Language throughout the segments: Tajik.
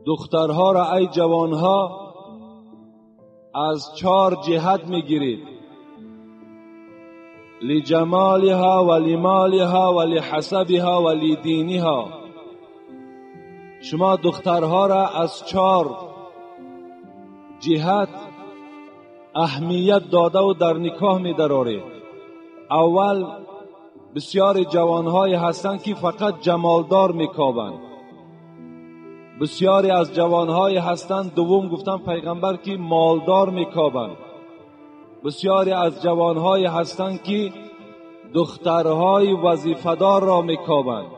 دخترها را ای جوانها از چهار جهت میگیرید: لجمالها و لمالها و لحسبها و لدینها. شما دخترها را از چهار جهت اهمیت داده و در نکاح می درارید. اول، بسیار جوانهایی هستند که فقط جمالدار میکابند. بسیاری از جوانهایی هستند، دوم گفتن پیغمبر، که مالدار میکابند. بسیاری از جوانهایی هستند که دخترهای وظیفه‌دار را میکابند.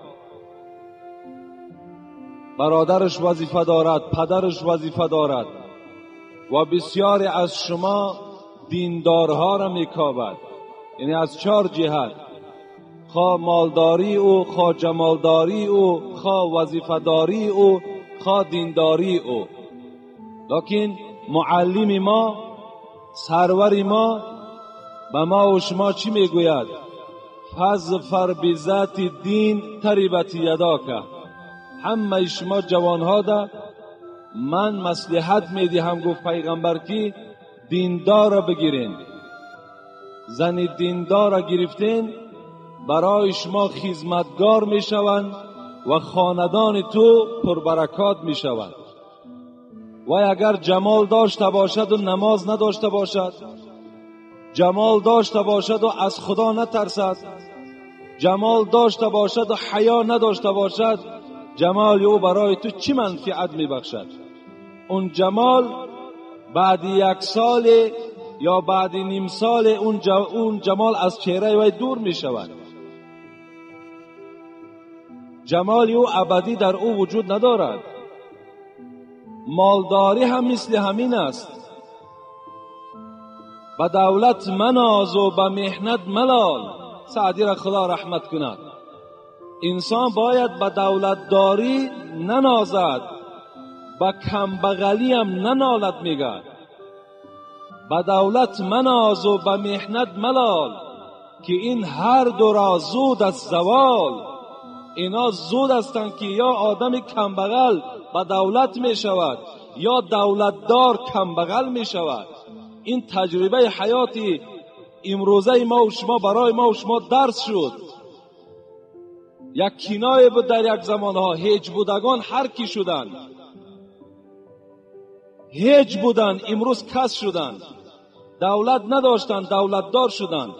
برادرش وظیفه دارد، پدرش وظیفه دارد. و بسیاری از شما دیندارها را میکابد. یعنی از چهار جهت، خواه مالداری او، خواه جمالداری او، خواه وظیفه‌داری او، خواه دینداری او. لکن معلم ما، سرور ما به ما و شما چی میگوید؟ فاظفر بذات الدین تربت یداک. همه شما جوانها ده من مصلحت میدهم، گفت پیغمبر، که دیندار را بگیرین. زن دیندار را گرفتین، برای شما خدمتگار میشوند و خاندان تو پربرکات میشوند. و اگر جمال داشته باشد و نماز نداشته باشد، جمال داشته باشد و از خدا نترسد، جمال داشته باشد و حیا نداشته باشد، جمال او برای تو چی منفعت میبخشد؟ اون جمال بعد یک سال یا بعد نیم سال اون جمال از چهره وی دور میشود. جمال او ابدی در او وجود ندارد. مالداری هم مثل همین است. به دولت مناز و به محنت ملال. سعدی را خدا رحمت کند. انسان باید به دولتداری ننازد، به کمبغلی هم ننالد. میگه به دولت مناز و به محنت ملال، که این هر دو را زود از زوال. اینا زود هستند که یا آدم کمبغل به دولت می شود یا دولتدار کمبغل می شود. این تجربه حیاتی امروزه ما و شما برای ما و شما درس شد. یک کنایه بود در یک زمانها، هیچ بودگان هر کی شدند. هیچ بودن، امروز کس شدند. دولت نداشتند، دولتدار شدند.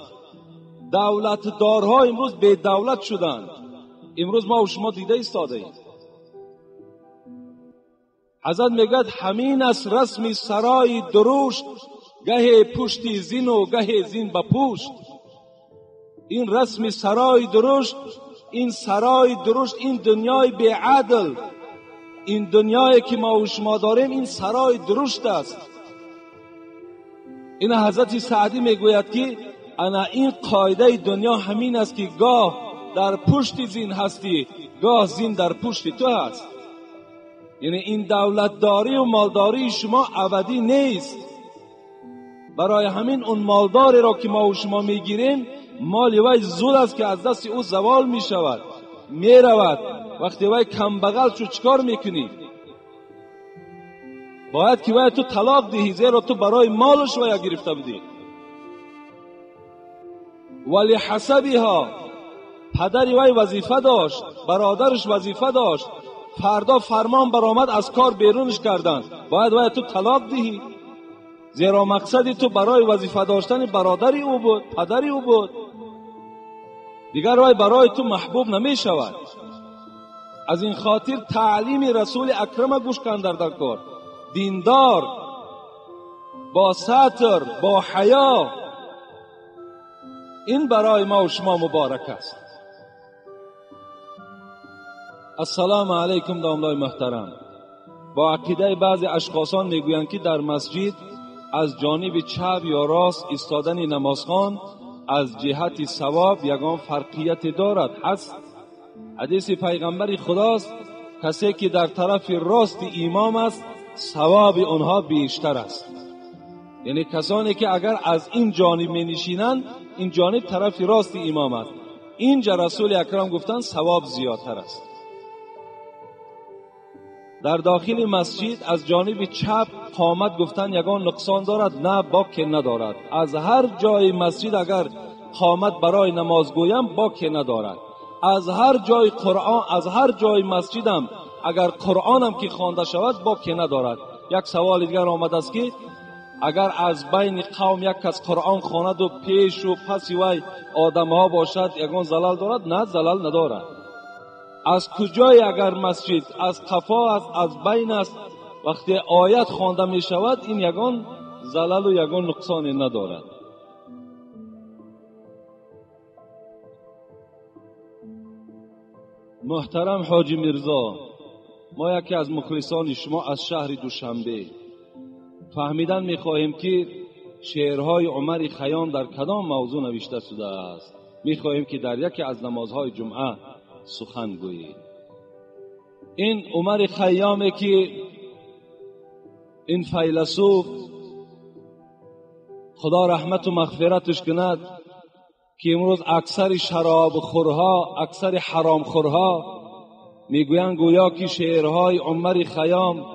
دولتدارها امروز بی دولت شدند. امروز ما و شما دیده ایستاده ایم. حضرت میگد همین است رسم سرای درشت، گه پشتی زین و گه زین به پشت. این رسم سرای درشت، این سرای درشت، این دنیای بیعدل، این دنیایی که ما و شما داریم، این سرای درشت است. این حضرت سعدی میگوید که انا این قاعده دنیا همین است که گاه در پشت زین هستی، گاه زین در پشت تو هست. یعنی این دولتداری و مالداری شما ابدی نیست. برای همین اون مالداری را که ما و شما میگیریم، مال وی زود است که از دست او زوال میشود، میرود. وقتی وی کمبغل شد چیکار میکنی؟ باید که وی تو طلاق دهی، زیرا تو برای مالش وی گرفته بودی. ولی حسبیها، پدر وی وظیفه داشت، برادرش وظیفه داشت، فردا فرمان برآمد از کار بیرونش کردند، باید وی تو طلاق دهی، زیرا مقصد تو برای وظیفه داشتن برادری او بود، پدری او بود. دیگر وی برای تو محبوب نمی شود. از این خاطر تعلیم رسول اکرم گوش کن در کار دیندار، با ستر، با حیا، این برای ما و شما مبارک است. السلام علیکم داملای محترم. با عقیده بعضی اشخاصان میگویند که در مسجد از جانب چپ یا راست ایستادن نمازخوان از جهت ثواب یگان فرقیت دارد. هست حدیث پیغمبر خداست کسی که در طرف راست امام است ثواب آنها بیشتر است. یعنی کسانی که اگر از این جانب می نشینند، این جانب طرف راست امام است. اینجا رسول اکرم گفتن ثواب زیادتر است. در داخل مسجد از جانب چپ قامت گفتن یگان نقصان دارد؟ نه، باک ندارد. از هر جای مسجد اگر قامت برای نماز گویم باک ندارد. از هر جای قرآن، از هر جای مسجدم اگر قرآنم که خوانده شود باک ندارد. یک سوال دیگر آمده است که اگر از بین قوم یک کس قرآن خواند و پیش و پس وی آدمها باشد یگان زلل دارد؟ نه، زلل ندارد. از کجای اگر مسجد از قفا است، از بین است، وقتی آیت خوانده می شود این یگان زلل و یگان نقصان ندارد. محترم حاجی میرزا، ما یکی از مخلصان شما از شهر دوشنبه فهمیدن میخواهیم که شعرهای عمر خیام در کدام موضوع نوشته شده است. میخواهیم که در یکی از نمازهای جمعه سخن گویید. این عمر خیامه که این فیلسوف خدا رحمت و مغفرتش کند که امروز اکثر شراب خورها، اکثر حرام خورها میگویند گویا که شعرهای عمر خیام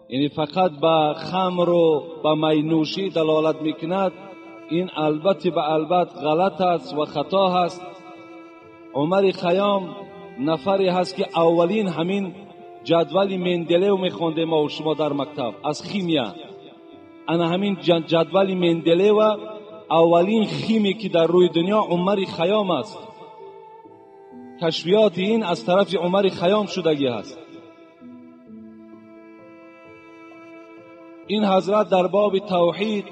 یعنی فقط به خمر و به مینوشی دلالت میکند. این البته به البته غلط است و خطا هست. عمر خیام نفری هست که اولین همین جدول مندلیو میخوانده ما و شما در مکتب از خیمیا. انا همین جدول مندلیو اولین خیمی که در روی دنیا عمر خیام است. کشفیات این از طرف عمر خیام شدگی هست. این حضرت در باب توحید،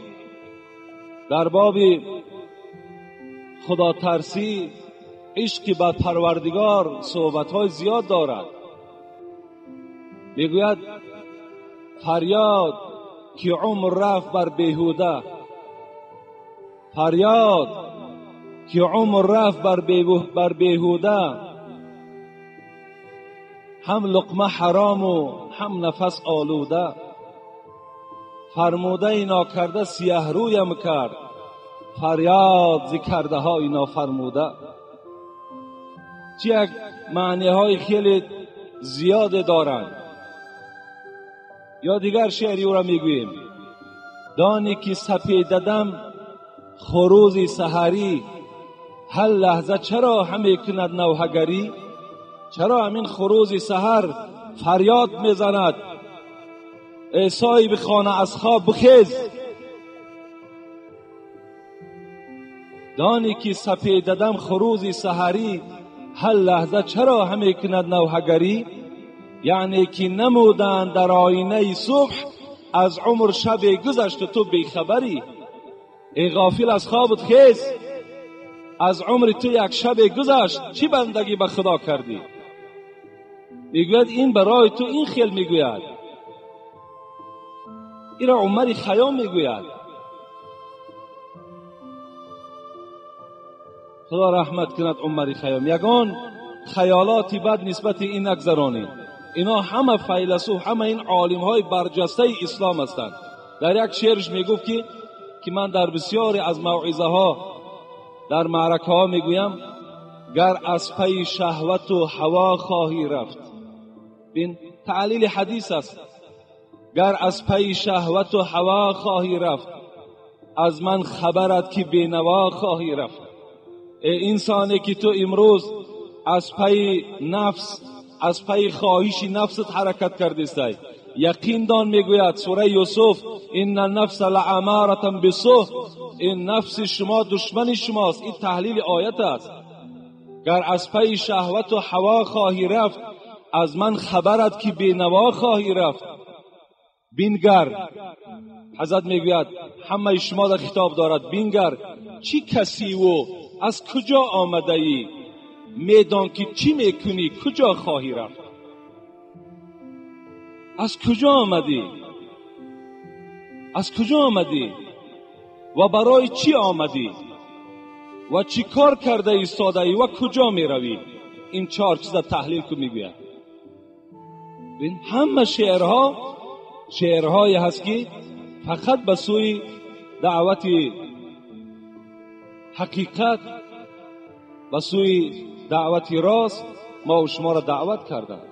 در باب خدا ترسی، عشق به پروردگار صحبت‌های زیاد دارد. میگوید فریاد که عمر رفت بر بیهوده، فریاد که عمر رفت بر بیهوده، هم لقمه حرام و هم نفس آلوده. فرموده ناکرده سیه رویم کرد، فریاد ز کرده های نافرموده. چه یک معنی های خیلی زیاد دارند. یا دیگر شعری او را میگوییم: دانی که سپیددم خروز سحری، هر لحظه چرا همی کند نوحه‌گری؟ چرا همین خروز سحر فریاد میزند ای صاحب خانه از خواب بخیز؟ دانی که سپیددم خروز سحری، هر لحظه چرا همی کند نوحه‌گری؟ یعنی که نمودند در آینه صبح، از عمر شب گذشت تو بیخبری. ای غافل از خوابت خیز، از عمر تو یک شب گذشت، چی بندگی به خدا کردی؟ میگوید این برای تو این خیل میگوید. این را عمر خیام میگوید. خدا رحمت کند عمر خیام. یگان خیالات بد نسبت این نگذرانید. اینا همه فیلسوف، همه این عالم های برجسته اسلام هستند. در یک شعرش میگفت که من در بسیاری از موعظه ها در معرکه ها میگویم: گر از پی شهوت و هوا خواهی رفت. بین تعلیل حدیث است. گر از پی شهوت و هوا خواهی رفت، از من خبرت که بینوا خواهی رفت. ای انسانی که تو امروز از پی نفس، از پی خواهش نفست حرکت کردیستی، یقین دان میگوید سوره یوسف: ان النفس لاماره بالسوء، این نفس شما دشمن شماست. این تحلیل آیت است. گر از پی شهوت و هوا خواهی رفت، از من خبرت که بینوا خواهی رفت. بینگر، حضرت میگوید همه شما در خطاب دارد: بینگر چی کسی و از کجا آمده ای، میدان که چی میکنی، کجا خواهی رفت؟ از کجا آمدی؟ از کجا آمدی و برای چی آمدی و چی کار کرده ایستاده ای و کجا میروی؟ این چهار چیز تحلیل که میگوید. این همه شعرها شعرهایی هست که فقط به سوی دعوت حقیقت، به سوی دعوت راست ما و شما را دعوت کردند.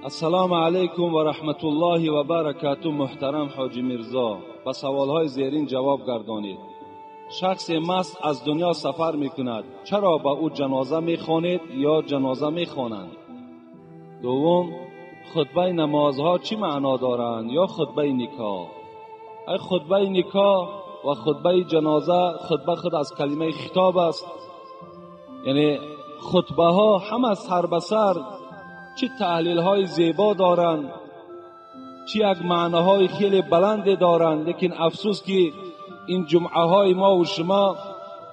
السلام علیکم و رحمت الله و برکاته. محترم حاجی میرزا، به سوالهای زیرین جواب گردانید. شخص مست از دنیا سفر میکند، چرا به او جنازه میخوانید یا جنازه میخوانند؟ دوم، خطبه نمازها چی معنا دارند یا خطبه نکاح؟ ای خطبه نکاح و خطبه جنازه، خطبه خود از کلمه خطاب است، یعنی خطبه ها همه سر به سر چه تحلیل های زیبا دارند، چه یک معناهای خیلی بلند دارند، لیکن افسوس که این جمعه های ما و شما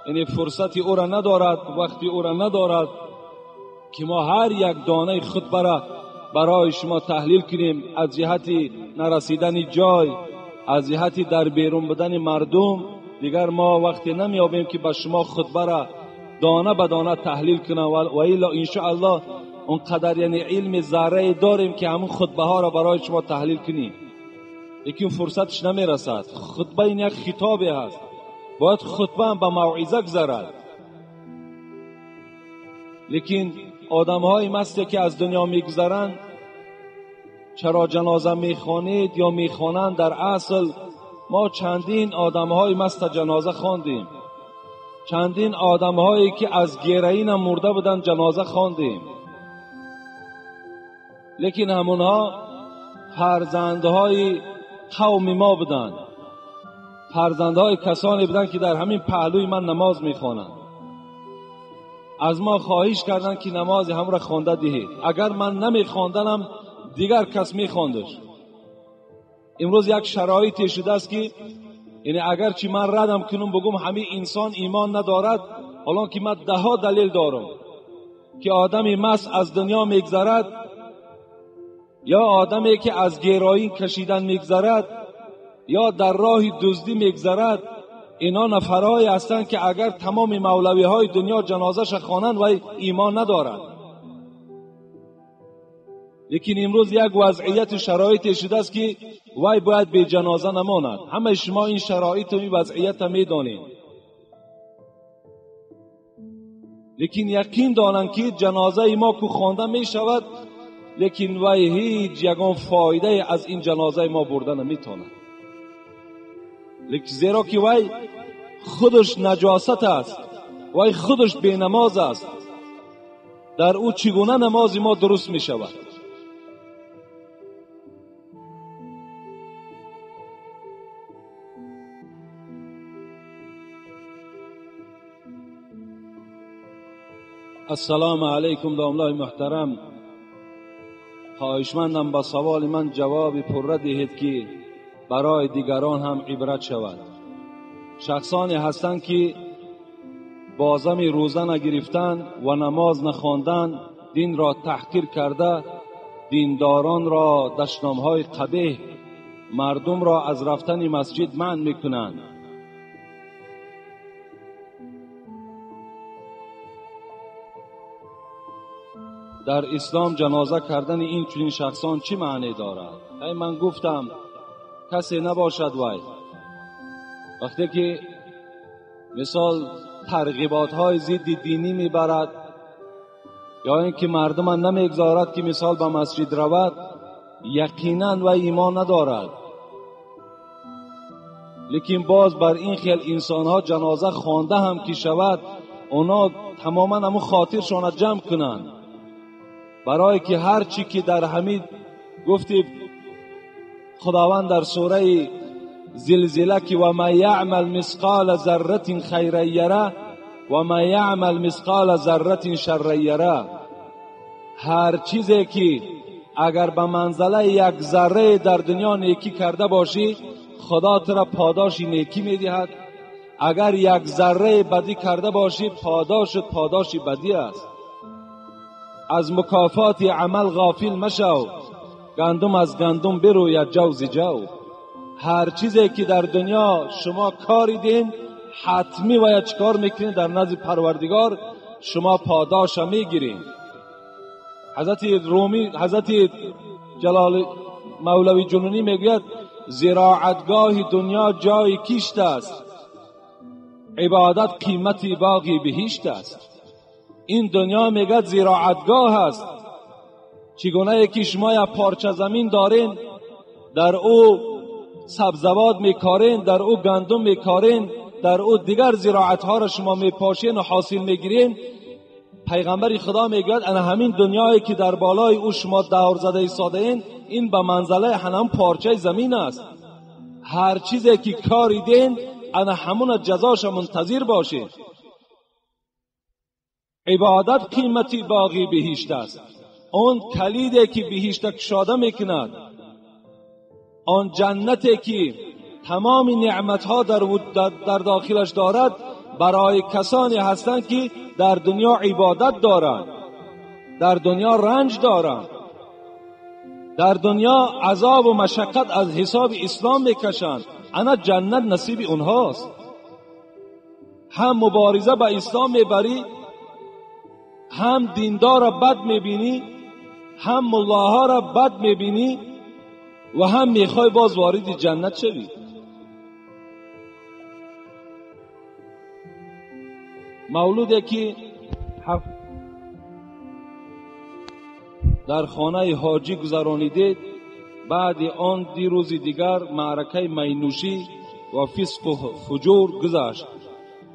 یعنی فرصت او را ندارد، وقتی او را ندارد که ما هر یک دانه خطبه را برای شما تحلیل کنیم. از جهت نرسیدن جای، از جهت در بیرون بودن مردم، دیگر ما وقتی نمیابیم که به شما خطبه را دانه به دانه تحلیل کنم، و الا انشاءالله اونقدر یعنی علم ذره داریم که همون خطبه ها را برای شما تحلیل کنیم، لیکن فرصتش نمیرسد. خطبه این یک خطابی هست، باید خطبه هم به موعظه گذرد. لیکن آدم های مستی که از دنیا میگذرند، چرا جنازه میخوانید یا میخوانند؟ در اصل ما چندین آدم های مست جنازه خواندیم، چندین آدم هایی که از گرئین مرده بودند جنازه خواندیم، لیکن همونها فرزندهای قوم ما بودند، فرزندهای کسانی بودند که در همین پهلوی من نماز میخوانند. از ما خواهش کردند که نماز هم را خوانده دهید، اگر من نمیخواندنم دیگر کس میخواندش. امروز یک شرایطی شده است که یعنی اگرچه من ردم کنم بگم همه انسان ایمان ندارد، حالا که من ده ها دلیل دارم که آدم مست از دنیا میگذرد یا آدمی که از گرایی کشیدن میگذرد یا در راه دزدی میگذرد، اینا نفرهایی هستند که اگر تمام مولوی های دنیا جنازه‌ش خوانند و ایمان ندارند. لیکن امروز یک وضعیت شرایط شده است که وای باید به جنازه نماند. همه شما این شرایط و این وضعیت میدانید، لیکن یقین دانند که جنازه ما که خوانده میشود، لیکن وای هیچ یگان فایده از این جنازه ما برده نمیتواند، لیکن زیرا که وای خودش نجاست است، وای خودش بی نماز است، در او چگونه نماز ما درست می شود؟ السلام علیکم داملای محترم، خواهشمندم با سوال من جواب پرده دهید که برای دیگران هم عبرت شود. شخصانی هستند که بازم روزه نگرفتن و نماز نخواندن، دین را تحقیر کرده، دینداران را دشنامهای قبیح، مردم را از رفتن مسجد منع میکنند. در اسلام جنازه کردن این چنین شخصان چی معنی دارد؟ ای من گفتم کسی نباشد وای وقتی که مثال ترغیبات های ضد دینی میبرد یا اینکه مردم نمیگذارد که مثال به مسجد رود، یقینا و ایمان ندارد. لیکن باز بر این خیل انسان ها جنازه خوانده هم که شود، اونا تماما همون خاطرشان جمع کنند، برای که هر چی که در همین گفتی خداوند در سوره زلزله که و ما یعمل مثقال ذره خیرا یره و ما یعمل مثقال ذره شرا یره، هر چیزی که اگر به منزله یک ذره در دنیا نیکی کرده باشی، خدا تو را پاداش نیکی میدهد. اگر یک ذره بدی کرده باشی، پاداشت پاداش بدی است. از مکافات عمل غافل مشو، گندم از گندم بروید جو ز جو. هر چیزی که در دنیا شما کاریدین، حتمی باید چکار میکنین؟ در نزد پروردگار شما پاداش میگیرین. حضرت رومی، حضرت جلال مولوی جنونی میگوید زراعتگاه دنیا جای کشت است، عبادت قیمتی باغی بهشت است. این دنیا میگه زراعتگاه است. چگونه که شما یک پارچه زمین دارین، در او سبزوات میکارین، در او گندم میکارین، در او دیگر زراعت ها را شما میپاشین و حاصل میگیرین. پیغمبر خدا میگوید انا همین دنیایی که در بالای او شما دور زده ایستاده این، این به منزله هنم پارچه زمین است. هر چیزی که کاریدین انا همون جزاش منتظر باشین. عبادت قیمتی باقی بهشت است. اون کلیدی که بهشت کشاده میکند، آن جنتی که تمام نعمتها در داخلش دارد، برای کسانی هستند که در دنیا عبادت دارند، در دنیا رنج دارند، در دنیا عذاب و مشقت از حساب اسلام میکشند. انا جنت نصیب اونهاست. هم مبارزه با اسلام میبری، هم دیندار را بد میبینی، هم ملاها را بد میبینی و هم میخوای باز وارد جنت شوی. مولودی که در خانه حاجی گذرانیدید، بعد آن دیروز دیگر معرکه مینوشی و فسق و فجور گذشت.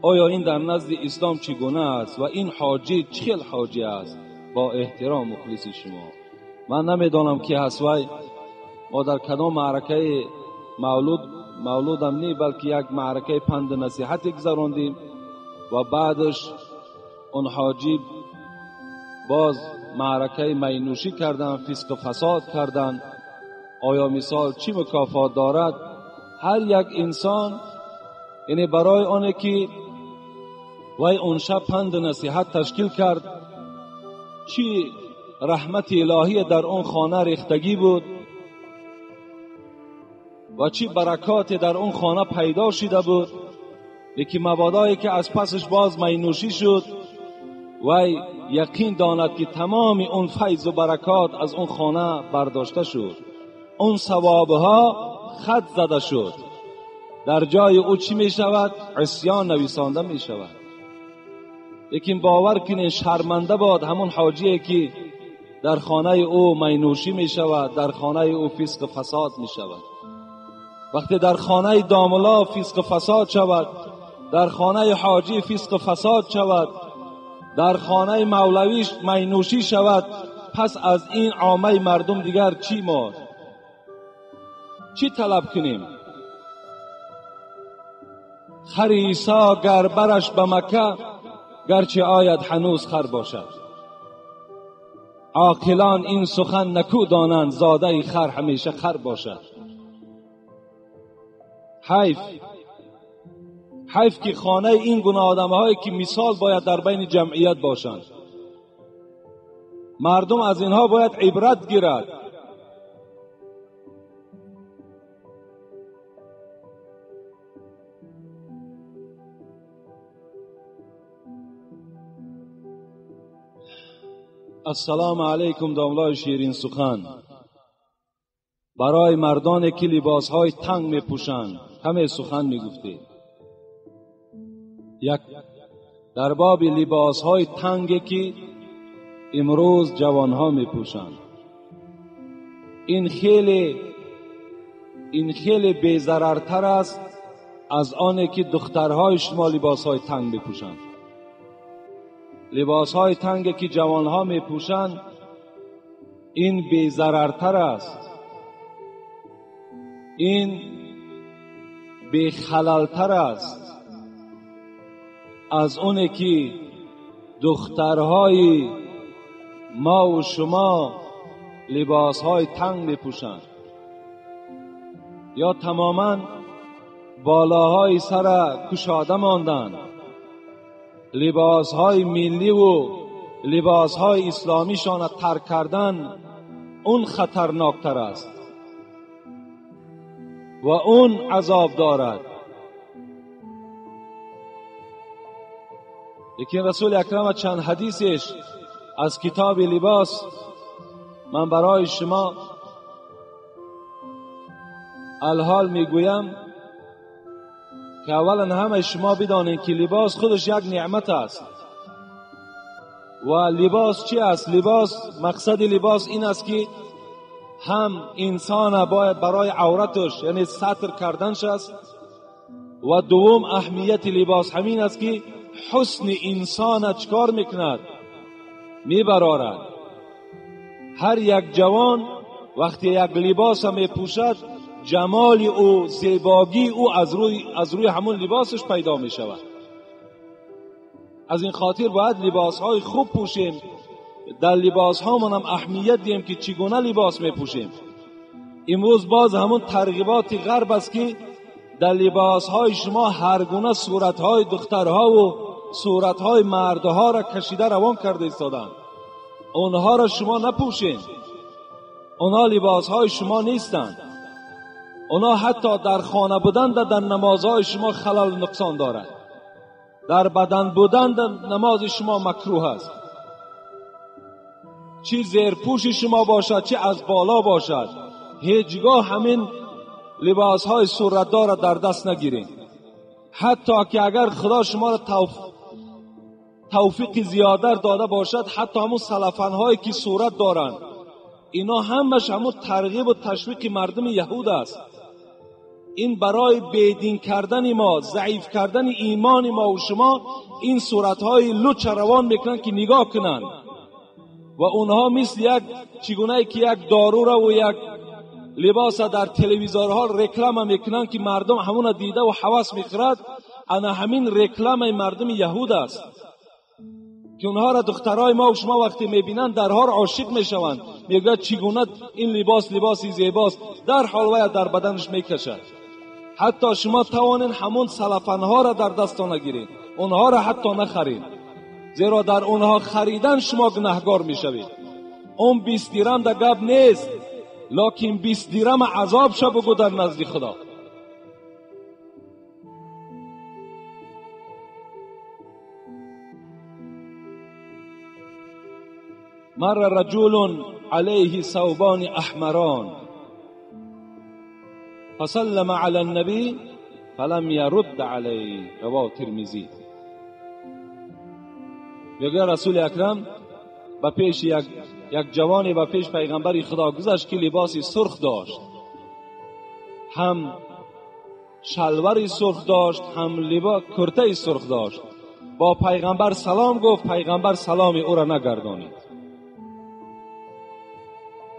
آیا این در نزد اسلام چگونه است و این حاجی چه حاجی است؟ با احترام مخلص شما. من نمیدانم که هست وی ما در کدام معرکه مولودم نی، بلکه یک معرکه پند نصیحت گذراندیم و بعدش اون حاجی باز معرکه مینوشی کردن، فسق و فساد کردن. آیا مثال چی مکافات دارد؟ هر یک انسان، یعنی برای آنه که وی اون شب پند نصیحت تشکیل کرد، چی رحمت الهی در اون خانه ریختگی بود و چی برکات در اون خانه پیدا شده بود. یکی مبادایی که از پسش باز مینوشی شد، وی یقین داند که تمام اون فیض و برکات از اون خانه برداشته شد، اون ثوابها خط زده شد. در جای او چی می شود؟ عصیان نویسانده می شود. لیکن باور کنین شرمنده باد همون حاجیه که در خانه او مینوشی می شود، در خانه او فسق و فساد می شود. وقتی در خانه داملا فسق و فساد شود، در خانه حاجی فسق و فساد شود، در خانه مولویش مینوشی شود، پس از این عامه مردم دیگر چی ما چی طلب کنیم؟ خر عیسی گر برش به مکه، گرچه آید هنوز خر باشد. عاقلان این سخن نکو دانند، زاده خر همیشه خر باشد. حیف، حیف که خانه این گونه آدم‌هایی که مثال باید در بین جمعیت باشند، مردم از اینها باید عبرت گیرد. السلام علیکم داملای شیرین سخن. برای مردانی که لباسهای تنگ میپوشند همه سخن میگفتید. یک، در باب لباسهای تنگی که امروز جوانها میپوشند، این خیلی بی‌ضررتر است از آنی که دخترهای شما لباسهای تنگ میپوشند. لباسهای تنگی که جوانها میپوشند این بی‌ضررتر است، این بی‌خللتر است از اونی که دخترهای ما و شما لباسهای تنگ میپوشند یا تماما بالاهای سر کشاده ماندند. لباسهای ملی و لباسهای اسلامیشان ترک کردن اون خطرناکتر است و اون عذاب دارد. لیکن رسول اکرم چند حدیثش از کتاب لباس من برای شما الحال میگویم که اولا همه شما بدانید که لباس خودش یک نعمت است. و لباس چی است؟ لباس، مقصد لباس این است که هم انسان باید برای عورتش، یعنی ستر کردنش است، و دوم اهمیت لباس همین است که حسن انسان چکار میکند؟ میبرارد. هر یک جوان وقتی یک لباس میپوشد، جمال او، زیباگی او از روی همون لباسش پیدا میشود. از این خاطر باید لباس های خوب پوشیم. در لباس ها من هم اهمیت دیم که چگونه لباس میپوشیم. امروز باز همون ترغیبات غرب است که در لباس های شما هر گونه صورت های دخترها و صورت های مردها را کشیده روان کرده ایستادند. اونها را شما نپوشین، اونها لباس های شما نیستند. اونها حتی در خانه بودن در نمازهای شما خلل و نقصان دارد. در بدن بودن در نماز شما مکروه است. چی زیرپوش شما باشد، چی از بالا باشد، هیچگاه همین لباس های صورتدار را در دست نگیرین. حتی که اگر خدا شما را توفیق زیاده داده باشد، حتی همون سلفن هایی که صورت دارند، اینا همش همون ترغیب و تشویق مردم یهود است. این برای بیدین کردن ما، ضعیف کردن ایمان ما و شما، این صورتهای لوچ روان میکنن که نگاه کنن. و اونها مثل یک چگونه که یک دارو را و یک لباس در تلویزیونها رکلام میکنن که مردم همون دیده و حواس میخورد، انا همین رکلام مردم یهود است که اونها را دخترای ما و شما وقتی میبینن درها را عاشق میشوند، میگوید چگونه این لباس لباسی زیباست، در حال ویا در بدنش میکشد. حتی شما توانین همون سلفنها را در دستان نگیرید، اونها را حتی نخرید، زیرا در اونها خریدن شما گناهگار میشوید. اون 20 درم در گپ نیست، لکن 20 درم عذاب شو بگو در نزد خدا. مر رجل عليه ثوبان احمران فسلم على النبي فلم يرد عليه. رواه ترمذی. میگه رسول اکرم به پیش یک جوانی به پیش پیغمبر خدا گذشت که لباسی سرخ داشت، هم شلواری سرخ داشت، هم لباس کرته سرخ داشت. با پیغمبر سلام گفت، پیغمبر سلام او را نگردانید.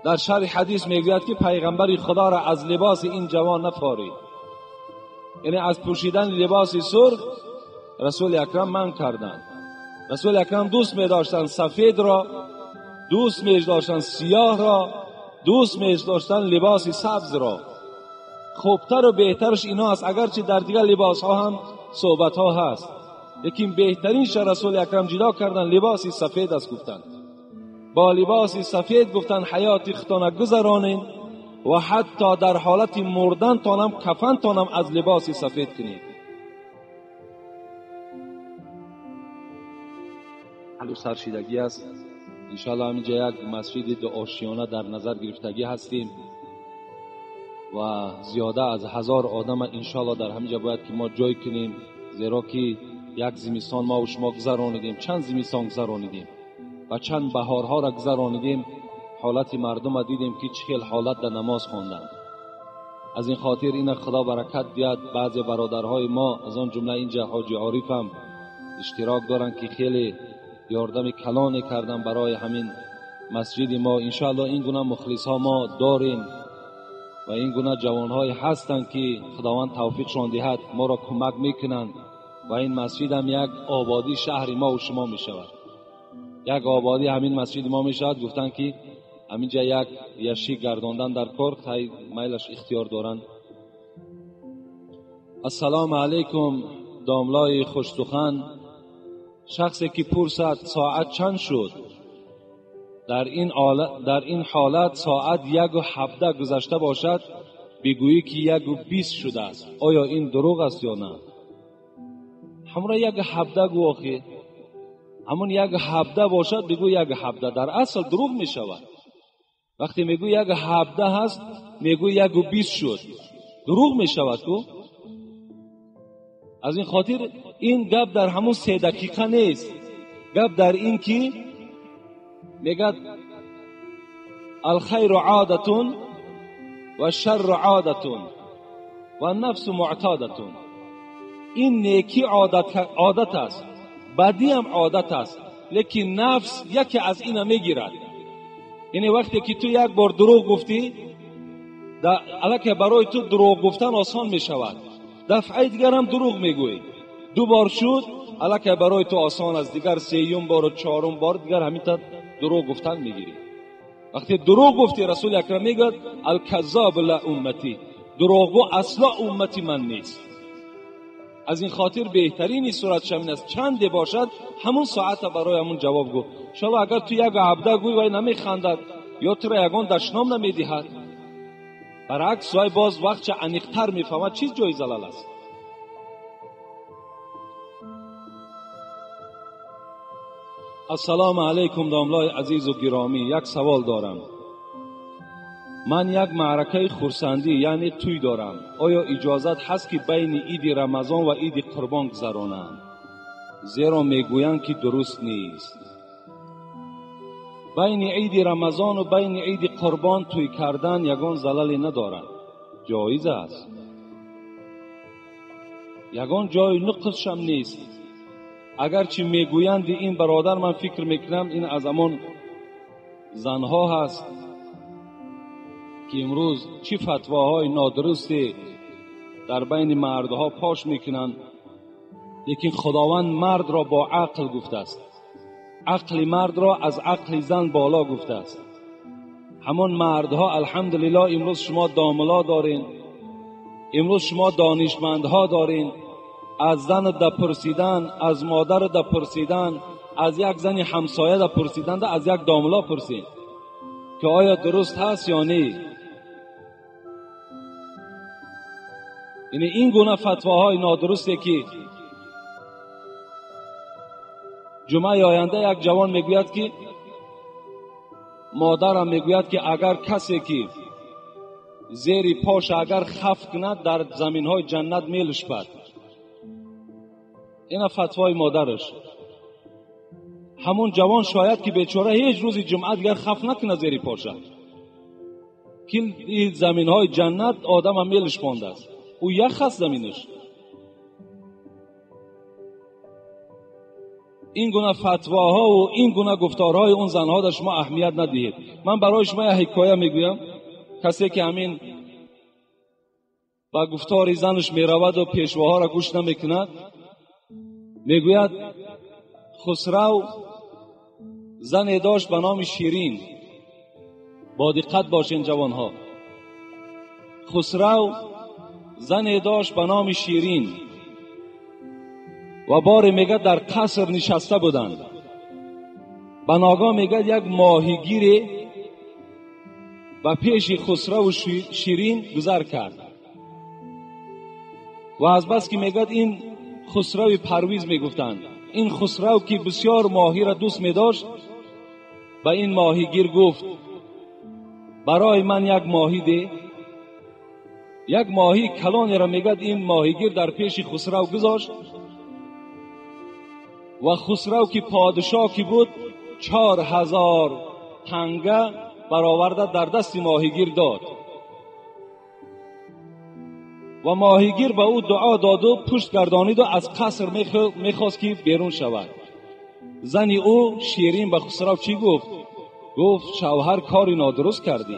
در شرح حدیث میگوید که پیغمبر خدا را از لباس این جوان نفارید، یعنی از پوشیدن لباس سرخ رسول اکرم منع کردند. رسول اکرم دوست می داشتند سفید را، دوست می داشتند سیاه را، دوست می داشتند لباس سبز را. خوبتر و بهترش اینا است، اگرچه در دیگر لباس ها هم صحبت ها هست، لیکن بهترینش رسول اکرم جدا کردن لباس سفید است. گفتند با لباس سفید گفتن حیات خودتان گذرانین و حتی در حالت مردن تانم کفن تانم از لباس سفید کنید. حلو سرشیدگی است. انشاءالله همینجا یک مسجد دو آشیانه در نظر گرفتگی هستیم و زیاده از 1000 آدم انشاءالله در همینجا باید که ما جای کنیم، زیرا که یک زمستان ما و شما گذرانیدیم، چند زمستان گذرانیدیم و چند بهارها را گذرانیدیم، حالت مردم را دیدیم که چه حالت در نماز خواندند. از این خاطر این خدا برکت دیاد. بعضی برادرهای ما از آن جمله اینجا حاجی عارف هم اشتراک دارند که خیلی یاردم کلانی کردن برای همین مسجد ما. انشاءالله این گونه مخلص ها ما داریم و این گونه جوانهای هستند که خداوند توفیقشان دهد، ما را کمک میکنند و این مسجد هم یک آبادی شهر ما و شما میشود، یک آبادی همین مسجد ما میشود. گفتن که همینجا یک یشی گرداندن در کار میلش اختیار دارند. السلام علیکم داملای خوش سخن. شخصی که پرسد ساعت چند شد، در این حالت ساعت 1:17 گذشته باشد، بگویی که 1:20 شده است، آیا این دروغ است یا نه؟ همون 1:17 گو آخه، همون 1:17 باشد بگو 1:17، در اصل دروغ می شود. وقتی میگو 1:17 هست، میگو 1:20 شد، دروغ می شود. کو Аз ин хотир ин гап дар ҳамун 3 дақиқа нест. Гап дар ин ки мегӯяд الخیر عادة و الشر عادة و النفس معتادة. این نیکی عادت است، بدی هم عادت است، لیکن نفس یکی از اینا میگیرد. یعنی وقتی که تو یک بار دروغ گفتی، الکه برای تو دروغ گفتن آسان میشود. دفعه دیگر هم دروغ میگویی، 2 بار شد، الکه برای تو آسان است. دیگر 3 بار و 4 بار دیگر همین تا دروغ گفتن میگیری. وقتی دروغ گفتی، رسول اکرم میگه الکذاب لا امتی، دروغگو اصلا امتی من نیست. از این خاطر بهترین صورت شمین است چند باشد همون ساعت برای همون جواب گو. شما اگر تو یک عبده گوی وای نمیخندد یا تو را یگان دشنام نمیدهد، برعکس وای باز وقت چه عمیق‌تر میفهمد چیز جای زلال است. السلام علیکم داملای عزیز و گرامی، یک سوال دارم. من یک معرکه خرسندی یعنی توی دارم. آیا اجازت هست که بین عید رمضان و عید قربان گذرانم؟ زیرا میگویند که درست نیست. بین عید رمضان و بین عید قربان توی کردن یگان زللی ندارد، جایز است. یگان جای نقصش هم نیست. اگرچه میگویند این برادر، من فکر میکنم این از همان زنها هست که امروز چی فتواهای نادرستی در بین مردها پاش میکنند، لیکن خداوند مرد را با عقل گفته است، عقل مرد را از عقل زن بالا گفته است. همان مردها الحمدلله امروز شما داملا دارین، امروز شما دانشمندها دارین، از زن دا پرسیدن، از مادر دا پرسیدن، از یک زن همسایه دا پرسیدن، از یک داملا پرسید که آیا درست هست یا نه. یعنی این گونه فتواهای نادرسته که جمعه آینده یک جوان میگوید که مادرم میگوید که اگر کسی که زیر پاش اگر خف کند در زمینهای جنت میلشپد. اینا فتوای مادرش. همون جوان شاید که بیچاره هیچ روزی جمعه دیگر خف نکنه زیر پاشه، که این زمینهای جنت آدم هم میلش پانده است، او یخ است زمینش. این گونه فتواها و این گونه گفتارهای اون زنها در شما اهمیت ندهید. من برای شما یک حکایه میگویم. کسی که همین با گفتار زنش میرود و پیشواها را گوش نمیکند، میگوید خسرو زن داشت به نام شیرین. با دقت باشین جوانها. خسرو زن داشت به نام شیرین و باری میگه در قصر نشسته بودند. به ناگاه میگه یک ماهیگیری به پیش خسرو و شیرین گذر کرد و از بس که میگه این خسرو پرویز میگفتند، این خسرو که بسیار ماهی را دوست میداشت، به این ماهیگیر گفت برای من یک ماهی ده. یک ماهی کلانی را میگه این ماهیگیر در پیش خسرو گذاشت و خسرو که پادشاه که بود 4000 تنگه برآورده در دست ماهیگیر داد و ماهیگیر به او دعا داد و پشت گردانید و از قصر میخواست که بیرون شود. زن او شیرین به خسرو چی گفت؟ گفت شوهر کاری نادرست کردی.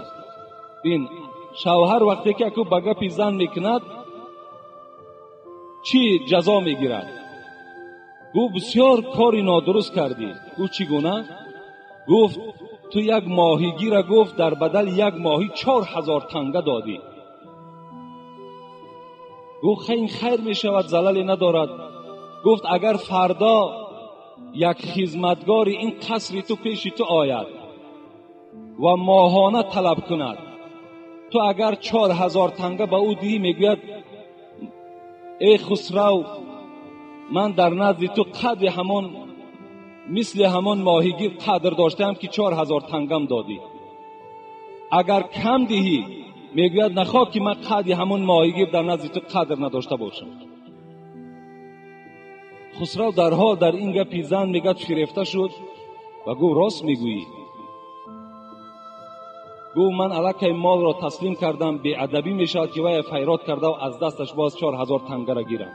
بین شوهر وقتی که اکو به گپی زن میکند چی جزا میگیرد؟ گفت بسیار کاری نادرست کردی. گفت چگونه؟ گفت تو یک ماهیگیر گفت در بدل یک ماهی 4000 تنگه دادی. گفت این خیر می شود، زللی ندارد. گفت اگر فردا یک خدمتگار این قصر تو پیش تو آید و ماهانه طلب کند، تو اگر 4000 تنگه به او دهی، میگوید ای خسرو من در نزد تو قدر همان مثل همان ماهیگیر قدر داشتم که 4000 تنگم دادی. اگر کم دهی، میگوید نخواه که من قدر همان ماهیگیر در نزد تو قدر نداشته باشم. Хусрав дарҳол дар ин гапи зан мегӯяд фирефта шуд ва гуфт рост мегӯӣ. Гуфт ман аллакай молро таслим кардам, беадабӣ мешавад ки вай файрод карда аз дасташ боз 4000 тангара гирам.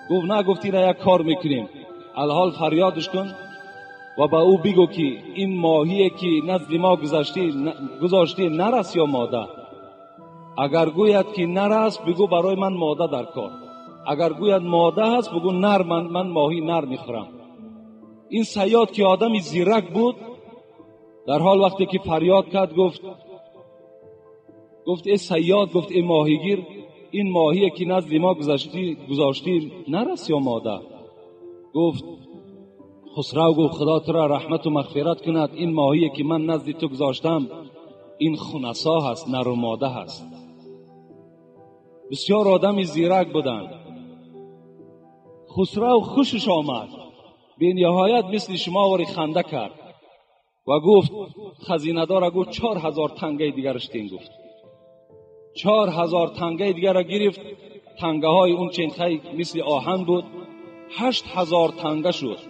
Гуфт на, гуфт ина як кор мекунем, алҳол фарёдш кун ва ба ӯ бигӯ ки ин моҳие ки назди мо гузоштӣ нар аст ё мода. Агар гӯяд ки нар аст, бигӯ барои ман мода дар кор. Агар гӯяд мода ҳаст, бигӯ нар, ман моҳӣ нар мехӯрам. Ин саёд ки одами зирак буд, дар ҳол вақте ки фарёд кард гуфт эй саёд, гуфт эй моҳигир, ин моҳие ки назди мо гузоштӣ нар аст ё мода? Гуфт Хусрав, гуфт худо туро раҳмату мағфират кунад, ин моҳие ки ман назди ту гузоштам ин хунасо ҳаст, нару мода ҳаст. Бисёр одами зирак буданд. Хусрав хушаш омад, бениҳоят мисли шумо вори ханда кард ва гуфт хазинадора гуфт 4000 тангаи дигараш тин. Гуфт 4000 тангаи дигарро гирифт. Тангаҳои он ченхай мисли оҳан буд, 8000 танга шуд.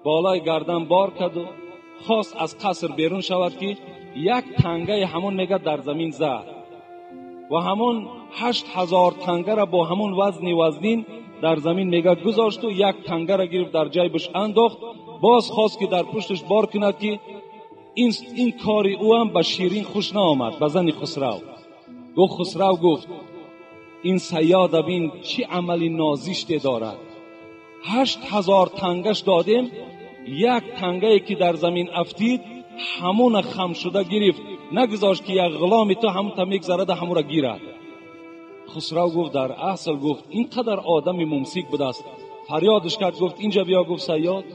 Болои гардан бор карду хост аз қаср берун шавад ки як тангаи ҳамон мега дар замин зад ва ҳамон 8000 тангара бо ҳамон вазни вазнин дар замин мега гузошту як тангара гирифт дар ҷайбаш андохт. Боз хост ки дар пушташ бор кунад ки ин кори ӯ ҳам ба Ширин хуш наомад, ба зани Хусрав. Гуфт Хусрав, гуфт ин саёда бин чӣ амали нозиште дорад. 8000 тангаш додем, як тангае ки дар замин афтид ҳамона хам шуда гирифт, нагузошт ки як ғуломи ту ҳамон та мегзарада ҳамонро гирад. Хусрав гуфт дар асл, гуфт ин қадар одами мумсик будааст. Фарёдш кард, гуфт инҷа биё. Гуфт саёд,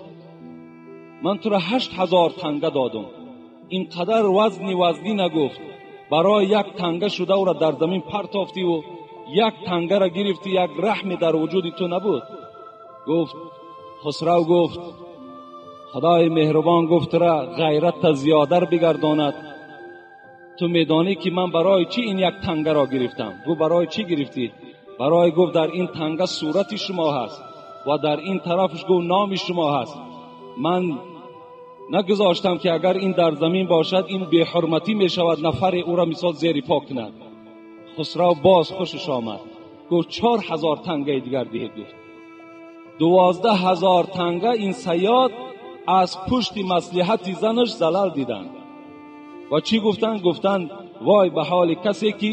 ман туро 8000 танга додум, ин қадар вазни вазнӣ нагуфт, барои як танга шуда ӯро дар замин партофтиву як тангара гирифтӣ, як раҳме дар вуҷуди ту набуд. Гуфт Хусрав, гуфт худои меҳрубон, гуфт тура ғайратта зиёдар бигардонад. Ту медонӣ ки ман барои чӣ ин як тангаро гирифтам? Гуфт барои чӣ гирифтӣ? Барои, гуфт, дар ин танга сурати шумо ҳаст ва дар ин тарафаш, гуфт, номи шумо ҳаст. Ман нагузоштам ки агар ин дар замин бошад ин беҳурматӣ мешавад, нафаре ӯро мисол зери по кунад. Хусрав боз хушаш омад, гуфт 4000 тангаи дигар диҳед. Гуфт 12000 танга ин саёд аз пушти маслиҳати занаш залал диданд. Ва чӣ гуфтанд? Гуфтанд вой ба ҳоли касе ки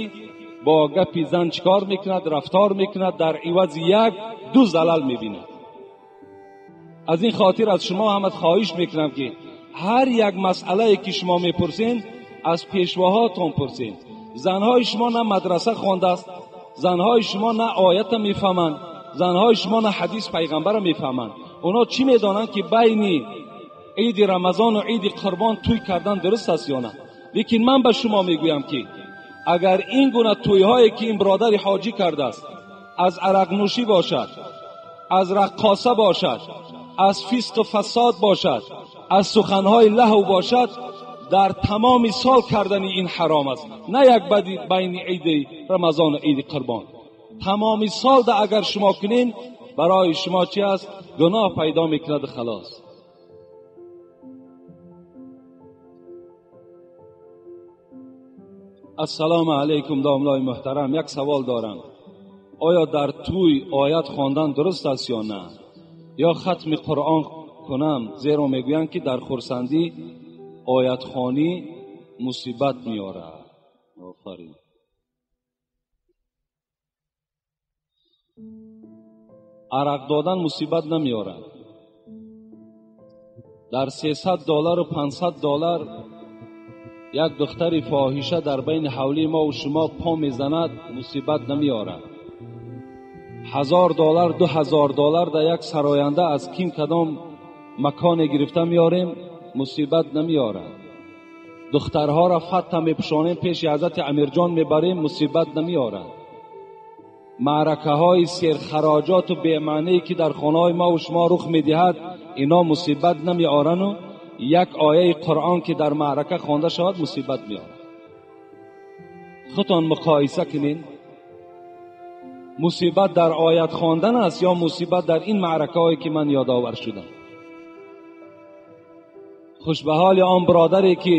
бо гапи зан чикор мекунад, рафтор мекунад, дар ивази як ду залал мебинад. Аз ин хотир аз шумо ҳамат хоҳиш мекунам ки ҳар як масъалае ки шумо мепурсен аз пешвоҳотон пурсен. Занҳои шумо на мадраса хондааст, занҳои шумо на оята мефаҳманд, занҳои шумо на ҳадис пайғамбара мефаҳманд. Оно чӣ медонанд ки байни иди Рамазону иди Қурбон тӯй кардан дуруст аст ё на? Лекин ман ба шумо мегӯям ки агар ин гуна тӯйҳое ки ин бародари ҳоҷӣ кардааст аз арақнӯшӣ бошад, аз раққоса бошад, аз фисқу фасод бошад, аз суханҳои лаҳв бошад, дар тамоми сол кардани ин ҳаром аст. На як байни иди Рамазону иди Қурбон. Тамоми сол да агар шумо кунин, барои шумо чи аст? Гуноҳ пайдо мекунад халос. Ассалому алайкум домлои муҳтарам, як савол дорам. Оё дар тӯй оят хондан дуруст аст ё на? Ё хатми Қуръон кунам? Зеро мегӯянд ки дар хурсандӣ оятхонӣ мусибат меорад. Офарин. Арақ додан мусибат намеорад. Дар $300 500 як духтари фоҳиша дар байни ҳавлии мо ва шумо по мезанад, мусибат намеорад. $1000 $2000 дар як сароянда аз ким кадом маконе гирифта меорем, мусибат намеорад. Духтарҳоро фатта мепӯшонем, пеши ҳазрати Амирҷон мебарем, мусибат намеорад. Маъракаҳои серхароҷоту бемаъние ки дар хонаҳои мо ва шумо рух медиҳад, ино мусибат намеорану як ояи Қуръон ки дар маърака хонда шавад мусибат меорад. Худтон муқоиса кунед. Мусибат дар оят хондан аст ё мусибат дар ин маъракаҳое ки ман ёдовар шудам? Хуш ба ҳоли он бародаре ки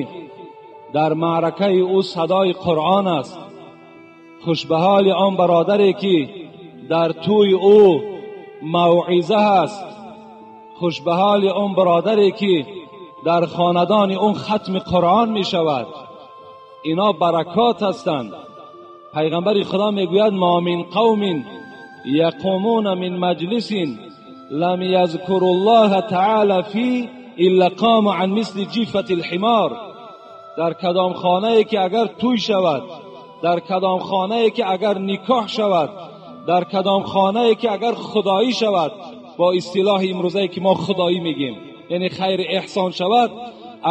дар маъракаи ӯ садои Қуръон аст. Хуш ба ҳоли он бародаре ки дар тӯи ӯ мавъиза ҳаст. Хуш ба ҳоли он бародаре ки дар хонадони он хатми Қуръон мешавад. Ино баракот ҳастанд. Пайғамбари Худо мегӯяд: ма мин қавмин яқумуна мин маҷлисин лам язкуру ллоҳа таъала фи илла қому ан мисли ҷифати лҳимор. Дар кадом хонае ки агар тӯй шавад, дар кадом хонае ки агар никоҳ шавад, дар кадом хонае ки агар худоӣ шавад, бо истилоҳи имрӯзае ки мо худоӣ мегӯем, яъне хайри эҳсон шавад,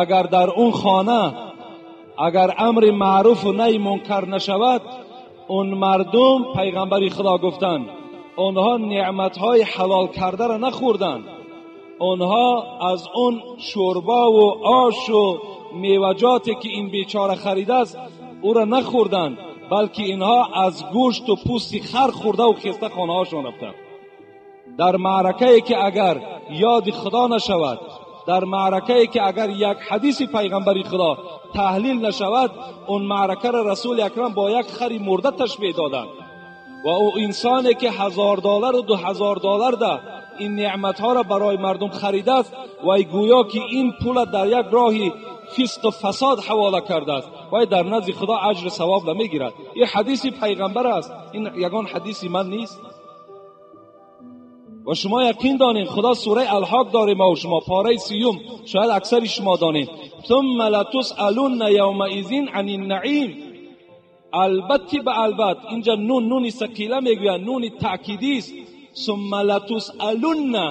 агар дар он хона агар амри маъруфу наҳи мункар нашавад, он мардум, пайғамбари Худо гуфтанд, онҳо неъматҳои ҳалол кардаро нахӯрданд, онҳо аз он шӯрбову ошу меваҷоте ки ин бечора харидааст ӯро нахӯрданд, балки инҳо аз гӯшту пӯсти хар хӯрдаву хеста хонаҳошон рафтанд. Дар маъракае ки агар ёди Худо нашавад, дар маъракае ки агар як ҳадиси пайғамбари Худо таҳлил нашавад, он маъракаро Расули Акрам бо як хари мурда ташбеҳ доданд. Ва ӯ инсоне ки $1000 ва $2000 да ин неъматҳоро барои мардум харидааст, вай гӯё ки ин пула дар як роҳи фисқу фасод ҳавола кардааст, вай дар назди Худо аҷру савоб намегирад. Ин ҳадиси пайғамбар аст, ин ягон ҳадиси ман нест. Ва шумо яқин донед, Худо сураи Алҳоқ дорем мо шумо, пораи 30, шояд аксари шумо донед. Сумма латусъалунна явмаизин ани наим. Албатта ба албат, инҷа нун, нуни сақила мегӯянд, нуни таъкидист. Сумма латусъалунна,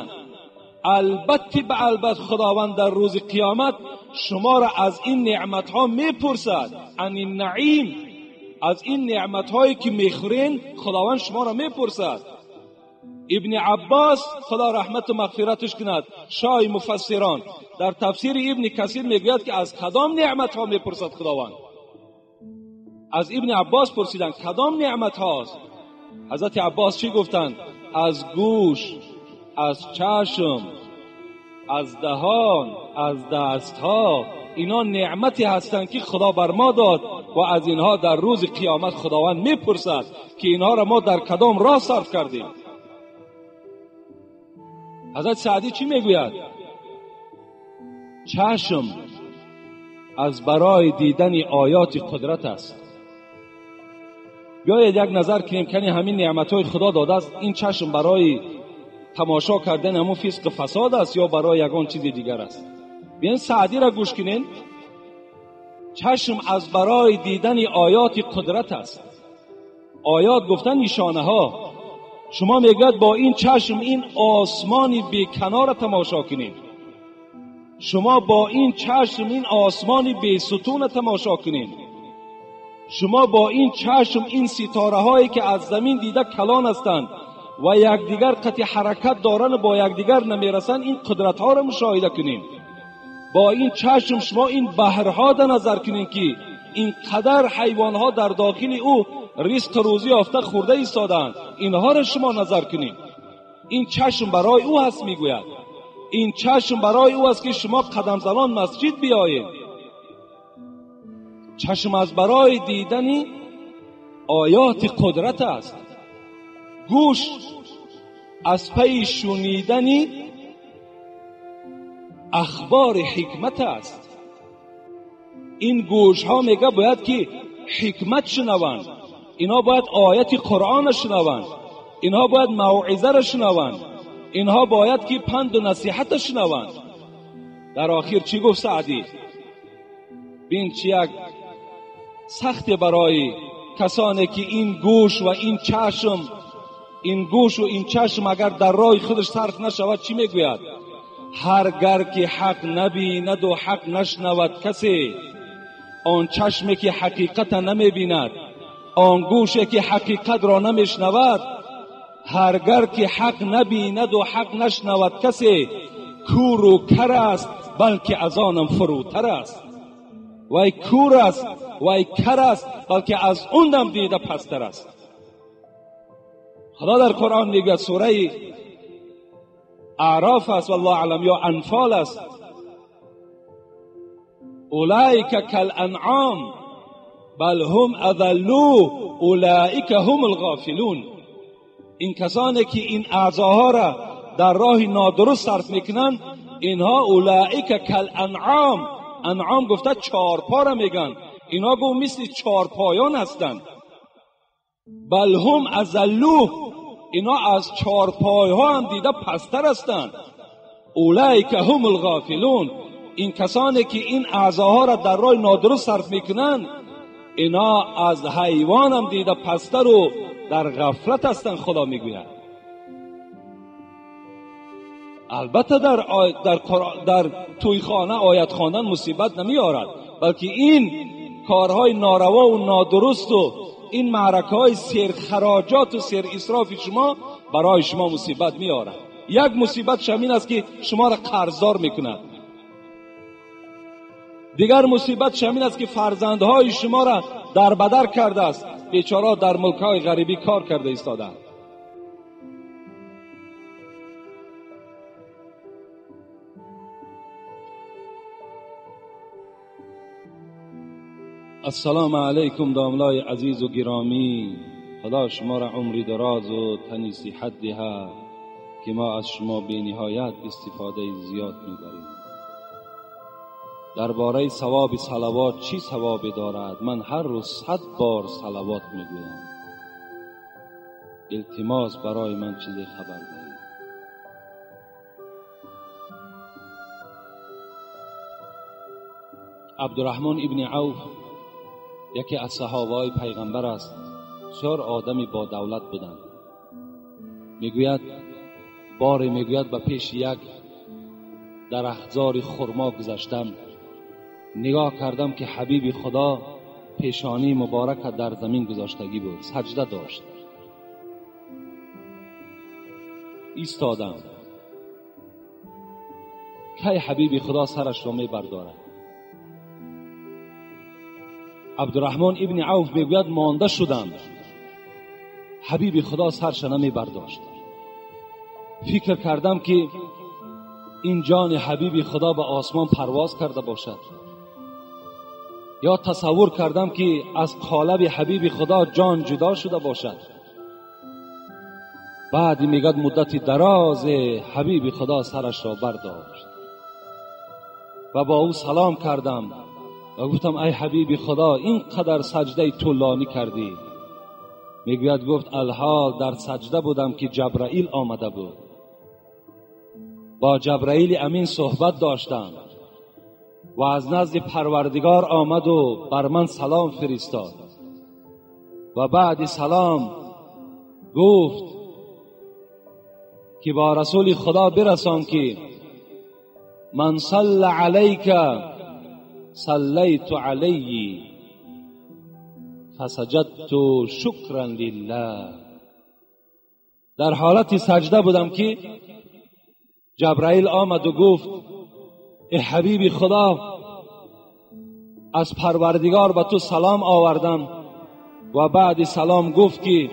албатта ба албат Худованд дар рӯзи қиёмат шуморо аз ин неъматҳо мепурсад. Ани наим, аз ин неъматҳое ки мехӯрен Худованд шуморо мепурсад. Ибни Аббос, Худо раҳмату мағфираташ кунад, шоҳи муфассирон, дар тафсири Ибни Касир мегӯяд ки аз кадом неъматҳо мепурсад Худованд? Аз Ибни Аббос пурсиданд кадом неъматҳост? Ҳазрати Аббос чӣ гуфтанд? Аз гӯш, аз чашм, аз даҳон, аз дастҳо. Ино неъмате ҳастанд ки Худо бар мо дод ва аз инҳо дар рӯзи қиёмат Худованд мепурсад ки инҳоро мо дар кадом роҳ сарф кардем. Ҳазрат Саъдӣ чӣ мегӯяд? Чашм аз барои дидани оёти қудрат аст. Биёед як назар кунем, кани ҳамин неъматҳои Худо додааст, ин чашм барои тамошо кардани ҳамун фисқу фасод аст ё барои ягон чизи дигар аст? Биёен Саъдиро гӯш кунем. Чашм аз барои дидани оёти қудрат аст. Оёт гуфтан нишонаҳо. Шумо мегӯяд бо ин чашм ин осмони беканорро тамошо кунед. Шумо бо ин чашм ин осмони бесутунро тамошо кунед. Шумо бо ин чашм ин ситораҳое ки аз замин дида калон ҳастанд ва якдигар қатъи ҳаракат доранд ва бо якдигар намерасанд, ин қудратҳоро мушоҳида кунед. Бо ин чашм шумо ин баҳрҳо да назар кунед ки ин қадар ҳайвонҳо дар дохили ӯ ризқу рӯзӣ ёфта хӯрда истодаанд, инҳоро шумо назар кунед. Ин чашм барои ӯ ҳаст, мегӯяд. Ин чашм барои ӯ аст ки шумо қадамзанон масҷид биёед. Чашм аз барои дидани оёти қудрат аст. Гӯш аз пайи шунидани ахбори ҳикмат аст. Ин гӯшҳо мега бояд ки ҳикмат шунаванд, инҳо бояд ояти Қуръонро шунаванд, инҳо бояд мавъизаро шунаванд, инҳо бояд ки панду насиҳатро шунаванд. Дар охир чӣ гуфт Саъдӣ? Бин чӣ як сахте барои касоне ки ин гӯш ва ин чашм, ин гӯшу ин чашм агар дар роҳи худаш сарф нашавад, чӣ мегӯяд? Ҳар гар ки ҳақ набинаду ҳақ нашнавад касе, он чашме ки ҳақиқата намебинад, он гӯше ки ҳақиқатро намешнавад, ҳар гар ки ҳақ набинаду ҳақ нашнавад касе, кӯру кар аст, балки аз онам фурӯтар аст. Вай кӯр аст, вай кар аст, балки аз он дам дида пасттар аст. خدا در قرآن میگه سوره اعراف است والله اعلم یا انفال است، اولئک کالانعام بل هم اضلوا اولئک هم الغافلون. این کسانی که این اعضاها را در راه نادرست صرف میکنن، اینها اولئک کالانعام، انعام گفته چارپا را میگن، اینها گو مثل چارپایان هستند. بل هم اضلوا، اینا از چارپایها هم دیده پستر هستند. اولئک هم الغافلون، این کسانی که این اعضاها را در راه نادرست صرف میکنن، اینا از حیوان هم دیده پستر و در غفلت هستند. خدا میگوید البته در توی خانه آیت خواندن مصیبت نمیارد، بلکه این کارهای ناروا و نادرست و این معرکه های سیر خراجات و سیر اسراف شما برای شما مصیبت میارد. یک مصیبت شمین است که شما را قرضدار میکند. دیگر مصیبت شمین است که فرزندهای شما را در بدر کرده است، بیچاره در ملک‌های غریبی کار کرده ایستادند. السلام علیکم داملای عزیز و گرامی، خدا شما را عمری دراز و تنی صحت دهد که ما از شما بی نهایت استفاده زیاد میبریم. درباره ثواب صلوات چی ثوابی دارد؟ من هر روز 100 بار صلوات میگویم. التماس برای من چیزی خبر دهید. عبدالرحمن ابن عوف یکی از صحابه پیغمبر است، بسیار آدمی با دولت بودند. میگوید باری میگوید به پیش یک درختزار خرما گذشتم، نگاه کردم که حبیب خدا پیشانی مبارک در زمین گذاشتگی بود، سجده داشت. ایستادم کی حبیب خدا سرش را می بردارد. عبدالرحمن ابن عوف میگوید مانده شدم، حبیب خدا سرش نمی برداشت. فکر کردم که این جان حبیب خدا به آسمان پرواز کرده باشد، یا تصور کردم که از قالب حبیب خدا جان جدا شده باشد. بعد میگد مدت دراز حبیب خدا سرش را برداشت و با او سلام کردم و گفتم ای حبیب خدا، اینقدر سجده طولانی کردی. میگوید گفت الحال در سجده بودم که جبرائیل آمده بود، با جبرائیل امین صحبت داشتم و از نزد پروردگار آمد و بر من سلام فرستاد و بعد سلام گفت که با رسول خدا برسان که من صلی علیک صلیت علیه فسجدت شکرا لله. در حالت سجده بودم که جبرائیل آمد و گفت ای حبیب خدا، از پروردگار به تو سلام آوردم. و بعد سلام گفت که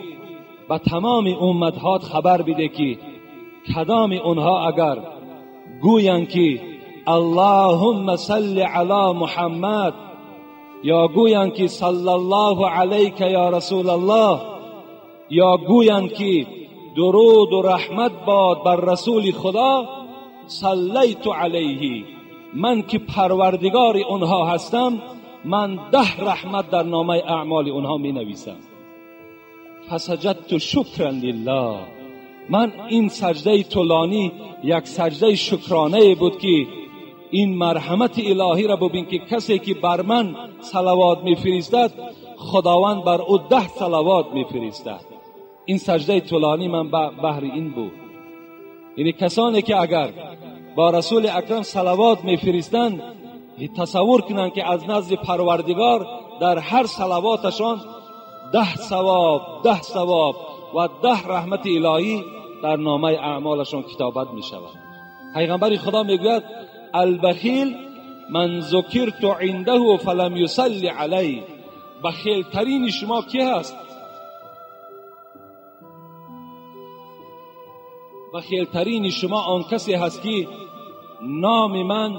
به تمام امتهات خبر بده که کدام اونها اگر گویند که اللهم صل علی محمد یا گویند که صلی الله علیک یا رسول الله، یا گویند که درود و رحمت باد بر رسول خدا، صلیت علیه، من که پروردگار اونها هستم، من 10 رحمت در نامه اعمال اونها می نویسم. فسجدت شکرا لله. من این سجده طولانی یک سجده شکرانه بود که این مرحمت الهی را ببین که کسی که بر من صلوات میفرستد خداوند بر او 10 صلوات میفرستد. این سجده طولانی من بهر این بود. یعنی کسانی که اگر با رسول اکرم صلوات میفرستند تصور کنند که از نزد پروردگار در هر صلواتشان 10 ثواب، 10 ثواب و 10 رحمت الهی در نامه اعمالشان کتابت می شود. پیغمبر خدا میگوید البخیل من ذکرت عنده فلم یصلی علی. بخیل ترین شما کی هست؟ بخیلترین شما آن کسی هست که نام من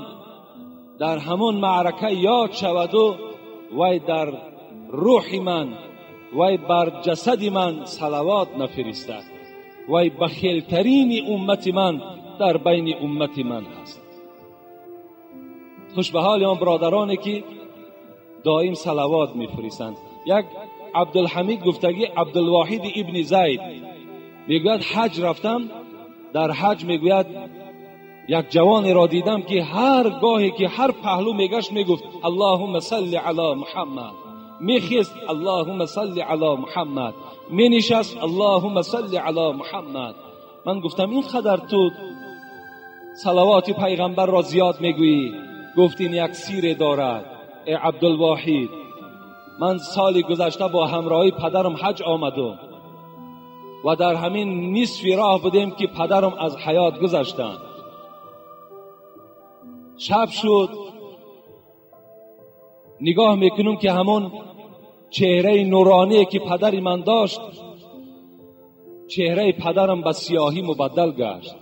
در همون معرکه یاد شود و وی در روح من، وی بر جسد من صلوات نفرستد. وی بخیلترین امت من در بین امت من هست. خوش به حال آن برادرانی که دائم صلوات میفرستند. یک عبدالحمید گفتگی عبدالواحد ابن زید میگوید حج رفتم، در حج میگوید یک جوانی را دیدم که هر گاهی که هر پهلو میگشت میگفت اللهم صل علی محمد، میخیست اللهم صل علی محمد، مینشست اللهم صل علی محمد. من گفتم این قدر تو صلوات پیغمبر را زیاد میگویی؟ گفت این یک سیره دارد ای عبدالواحد، من سال گذشته با همراهی پدرم حج آمدم و در همین نصف راه بودیم که پدرم از حیات گذشتند. شب شد، نگاه میکنم که همون چهره نورانی که پدر من داشت، چهره پدرم به سیاهی مبدل گشت.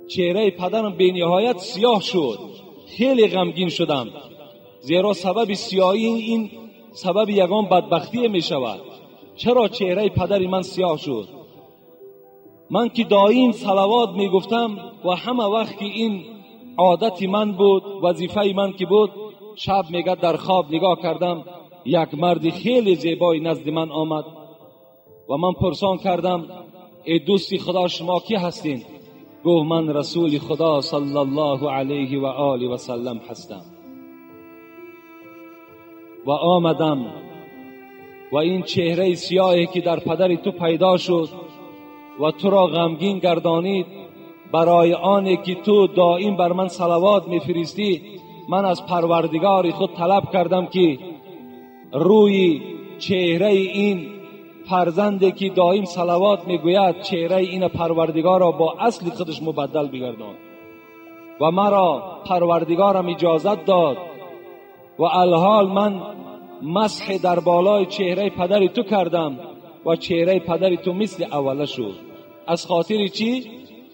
چهره پدرم به نهایت سیاه شد. خیلی غمگین شدم، زیرا سبب سیاهی این سبب یگان بدبختی می شود. چرا چهره پدر من سیاه شد؟ من که دائم صلوات می گفتم و همه وقت که این عادت من بود، وظیفه من که بود، شب میگه در خواب نگاه کردم یک مرد خیلی زیبای نزد من آمد و من پرسان کردم ای دوستی خدا شما کی هستین؟ گفت من رسول خدا صلی الله علیه و آله و سلم هستم و آمدم و این چهره سیاهی که در پدر تو پیدا شد و تو را غمگین گردانید، برای آنی که تو دائم بر من صلوات میفرستی، من از پروردگار خود طلب کردم که روی چهره این فرزندی که دائم صلوات میگوید، چهره این پروردگار را با اصل خودش مبدل بگردان. و مرا پروردگارم اجازت داد و الحال من مسح در بالای چهره پدر تو کردم و چهره پدر تو مثل اوله شد. از خاطر چی؟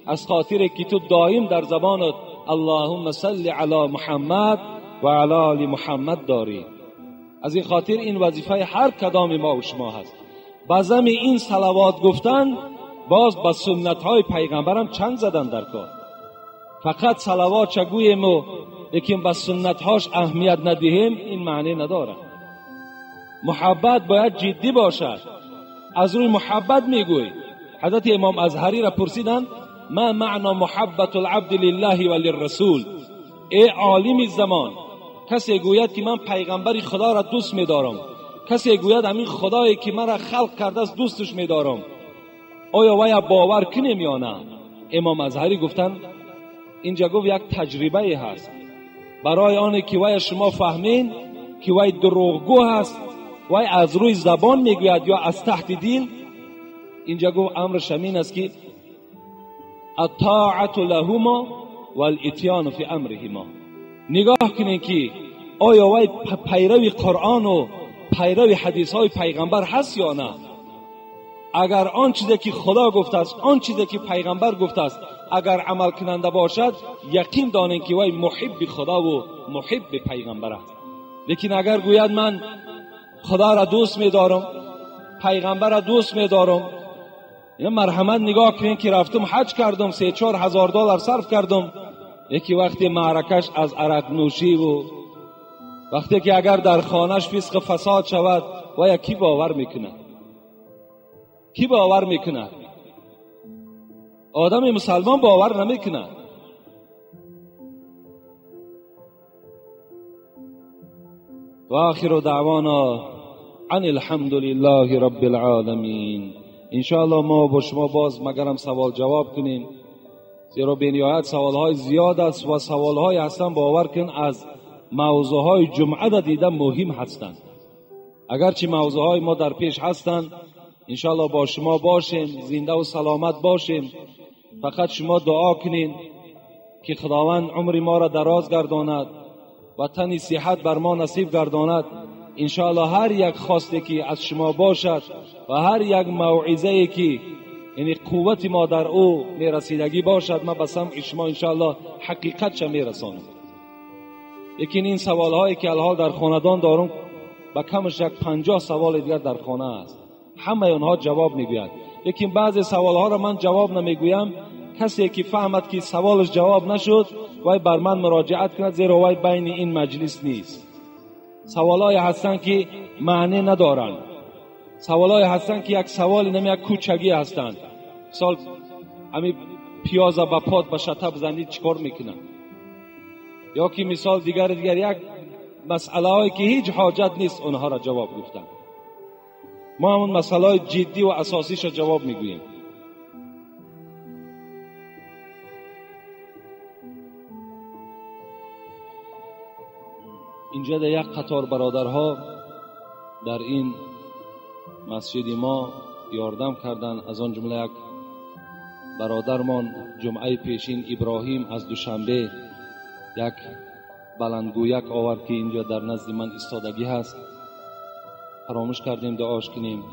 از خاطر که تو دائم در زبانت اللهم صل علی محمد و علی آل محمد داری. از این خاطر این وظیفه هر کدام ما و شما هست. بزم این صلوات گفتن باز با سنت های پیغمبرم چند زدن در کار. فقط صلوات چگویم و لیکن با سنت هاش اهمیت ندهیم، این معنی نداره. محبت باید جدی باشد. از روی محبت میگوی. حضرت امام ازهری را پرسیدن ما معنا محبت العبد لله و للرسول؟ ای عالم زمان، کسی گوید که من پیغمبر خدا را دوست میدارم، کسی گوید همین خدایی که مرا خلق کرده است دوستش میدارم، آیا ویا باور کنیم یا نه؟ امام ازهری گفتن اینجا گفت یک تجربه هست برای آنه که وی شما فهمین که وی دروغگو هست، وی از روی زبان میگوید یا از تحت دل. اینجا گفت امرش همین است که الطاعت لهما والاتیان فی امرهما. نگاه کنین که آیا وی پیروی قرآن و پیروی حدیث های پیغمبر هست یا نه. اگر آن چیزی که خدا گفته است، آن چیزی که پیغمبر گفته است، اگر عمل کننده باشد، یقین دانین که وی محب خدا و محب پیغمبر است. لیکن اگر گوید من خدا را دوست می‌دارم، پیغمبر را دوست می‌دارم، اینا مرحمت نگاه کنین که رفتم حج کردم، 3-4 هزار دلار صرف کردم، یکی وقتی معرکش از عرق نوشی و وقتی که اگر در خانهش فسق فساد شود، و کی باور میکنه؟ کی باور میکنه؟ آدم مسلمان باور نمیکنه. و آخر دعوانا عن الحمد لله رب العالمین. انشاءالله ما با شما باز مگرم سوال جواب کنیم، زیرا بینهایت سوالهای زیاد است و سوالهای هستن باور کن از موضوعهای جمعه را دیده مهم هستند. اگرچه موضوعهای ما در پیش هستند، انشاءالله با شما باشیم، زنده و سلامت باشیم. فقط شما دعا کنین که خداوند عمر ما را دراز گرداند و تن صحت بر ما نصیب گرداند. انشاءالله هر یک خواسته که از شما باشد و هر یک موعظه که یعنی قوت ما در او میرسیدگی باشد، ما به سمع شما انشاءالله حقیقت میرسانم. لیکن این سوال هایی که الحال در خاندان دارم به کمش یک 50 سوال دیگر در خانه است، همه آنها جواب میگوید. لیکن بعضی سوال ها را من جواب نمیگویم، کسی که فهمد که سوالش جواب نشد وای بر من مراجعت کند، زیرا وای بین این مجلس نیست. سوالای هستند که معنی ندارند، سوالای هستند که یک سوالی نمی یک کوچگی هستند. مثال همی پیاز به پاد به شته بزنید چیکار میکنن، یا که مثال دیگر یک مسئله هایی که هیچ حاجت نیست اونها را جواب گفتن. ما همون مسئله های جدی و اساسیش را جواب میگوییم. اینجا در یک قطار برادرها در این مسجد ما یاردم کردن، از آن جمله یک برادرمان جمعه پیشین ابراهیم از دوشنبه یک بلندگویک آورد که اینجا در نزد من ایستادگی هست. فراموش کردیم دعاش کنیم،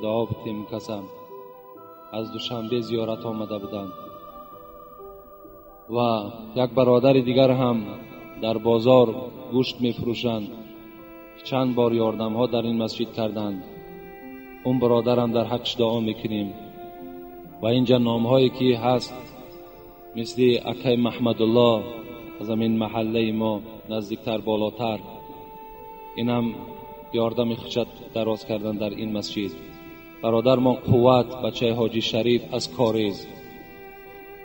دعا بتیم. کسم از دوشنبه زیارت آمده بودند. و یک برادر دیگر هم در بازار گوشت میفروشند، چند بار یاردم ها در این مسجد کردند. اون برادرم در حقش دعا میکنیم. و اینجا نام هایی که هست مثل اکای محمدالله از این محله ما نزدیکتر بالاتر، اینم یاردم خودش دراز کردن در این مسجد. برادر ما قوت بچه حاجی شریف از کاریز.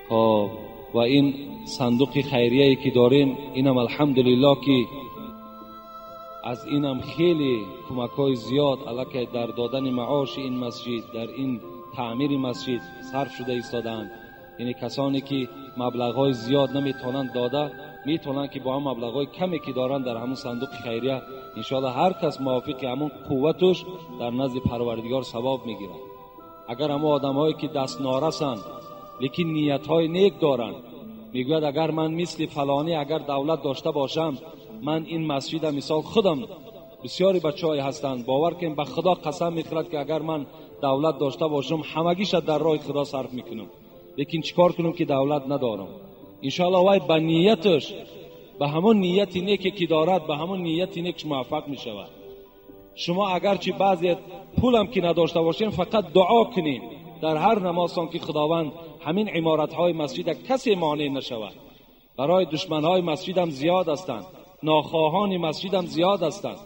خب و این صندوق خیریه که داریم، اینم الحمدلله که از اینم خیلی کمک های زیاد علاکه در دادن معاش این مسجد، در این تعمیر مسجد صرف شده ایستادند. یعنی کسانی که مبلغ های زیاد نمیتونند داده، میتونند که با هم مبلغ های کمی که دارند در همون صندوق خیریه انشاءالله هر کس موافق همون قوتش در نزد پروردگار ثواب میگیرد. اگر همون آدم هایی که دست نارسند لیکن نیت های نیک دارند، میگوید اگر من مثل فلانی اگر دولت داشته باشم، من این مسجد مثال خودم، بسیاری بچه‌های هستند باور کنیم به خدا قسم میخورد که اگر من دولت داشته باشم همگیش در راه خدا صرف میکنم، لیکن چیکار کنم که دولت ندارم. انشاءالله وای به نیتش، به همون نیت نیکی که دارد، به همون نیت نیکش موفق میشود. شما اگرچه بعضی پولم که نداشته باشین، فقط دعا کنین در هر نمازتان که خداوند همین عمارت‌های مسجد کسی مانع نشود. برای دشمن‌های مسجد هم زیاد هستند، ناخواهان مسجد هم زیاد هستند.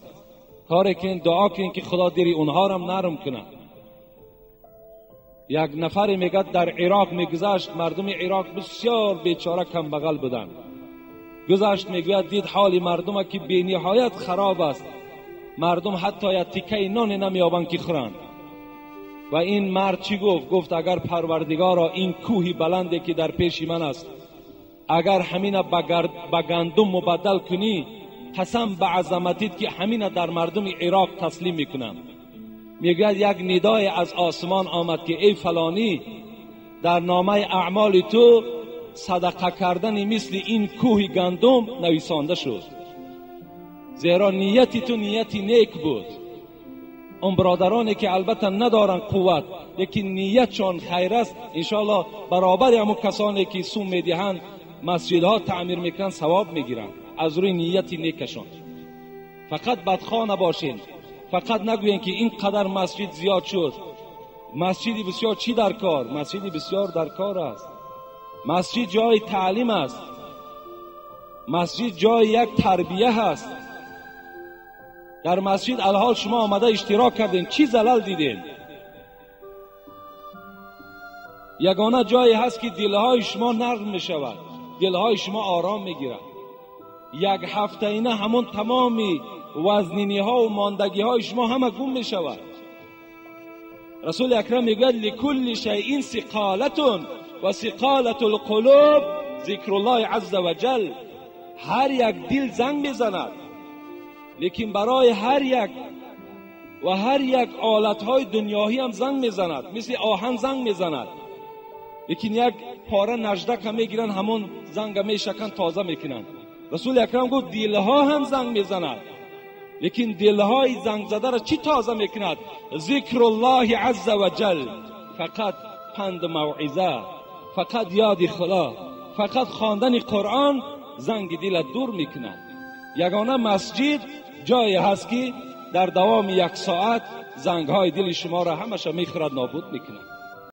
کار کنین، دعا کنین که خدا دلی اونها را هم نرم کنه. یک نفری میگه در عراق میگذشت، مردم عراق بسیار بیچاره کم بغل بودند. گذشت میگوید دید حال مردم که بی نهایت خراب است، مردم حتی یک تیکه نان نمیابند که خورند. و این مرد چی گفت؟ گفت اگر پروردگارا این کوهی بلنده که در پیش من است، اگر همینه به گندم مبدل کنی، قسم به عظمتیت که همینه در مردم عراق تسلیم میکنم. میگوید یک ندای از آسمان آمد که ای فلانی، در نامه اعمال تو صدقه کردن مثل این کوه گندم نویسانده شد، زیرا نیتی تو نیتی نیک بود. اون برادرانی که البته ندارن قوت لیکن نیتشان خیر است، انشاءالله برابر همون کسانی که سوم میدهند، مسجدها تعمیر میکنن، ثواب میگیرن از روی نیت نیکشان. فقط بدخواه نباشین، فقط نگوین که این قدر مسجد زیاد شد، مسجدی بسیار چی در کار؟ مسجدی بسیار در کار است. مسجد جای تعلیم است، مسجد جای یک تربیه است. در مسجد الحال شما آمده اشتراک کردین، چی زلل دیدین؟ یگانه جایی هست که دلهای شما نرم می شود، دلهای شما آرام می گیرد. یک هفته اینه همون تمامی وزنینی ها و ماندگی های شما همه گم می شود. رسول اکرم میگوید لکل شیء ثقالة و ثقالة القلوب ذکر الله عز وجل. هر یک دل زنگ میزند، لیکن برای هر یک و هر یک آلت های دنیایی هم زنگ میزند، مثل آهن زنگ میزند، لیکن یک پاره نجدک هم میگیرن، همون زنگ میشکن تازه میکنن. رسول اکرم گفت دلها هم زنگ میزند، لیکن دلهای زنگ زده را چی تازه میکند؟ ذکر الله عز وجل. فقط Панд мавъиза, фақат ёди Худо, фақат хондани Қуръон занги дила дур мекунад. Ягона масҷид ҷое ҳаст, ки дар давоми як соат зангҳои дили шуморо ҳамаша мехӯрад, нобуд мекунад.